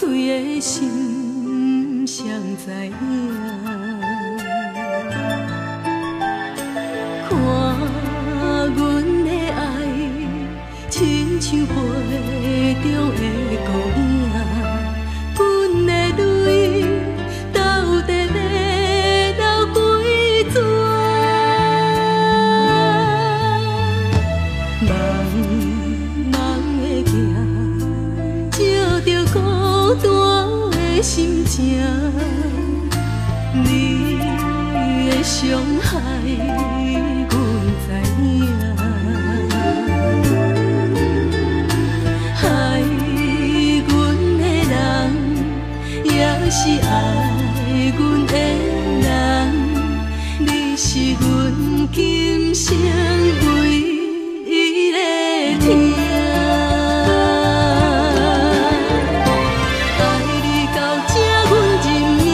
碎的心，誰知影？看阮的愛，親像陪中的孤影，阮的淚到底欲流幾逝？茫茫的行，照著孤單的心情，你的傷害，阮知影。愛阮的人，也是愛阮的人，你是阮今生唯一的疼。愛你到這阮認命，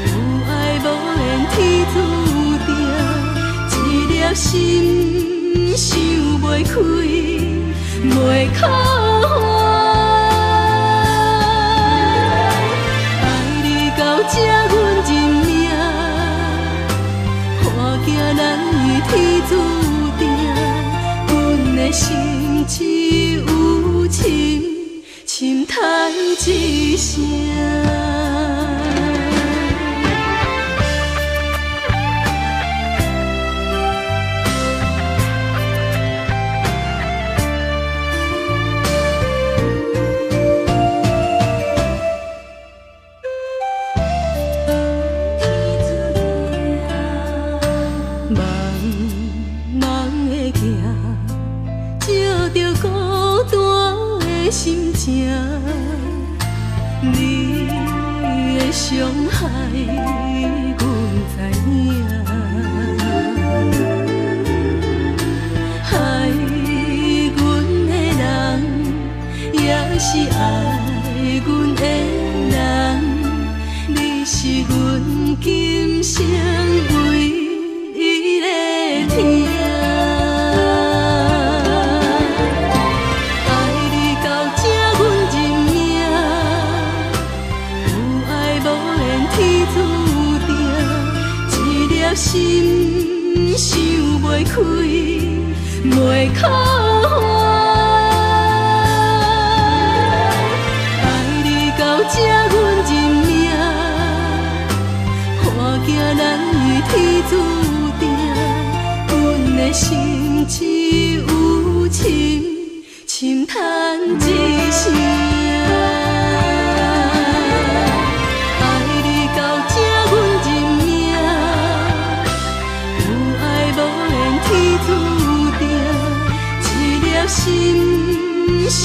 有愛無緣天注定，一粒心想袂開，袂可還。愛你到這阮認命，看見咱已天注定，阮的心只有深深嘆一聲。茫茫的行，照著孤單的心情，你的傷害，阮知影。愛阮的人，也是愛阮的人，你是阮今生唯一的疼。愛你到這阮認命，有愛無緣天注定，一粒心想袂開，袂可還。愛你到這阮認命，看見咱已天注定，阮的心只有深深嘆一聲。愛你到這阮認命，有愛無緣天注定，一粒心想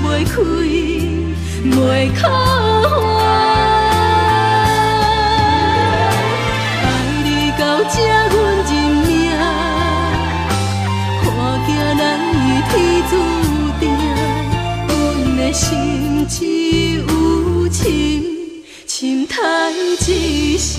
袂開，袂可還。愛你到這阮認命，看見咱已天注定，阮的心只有深深嘆一聲。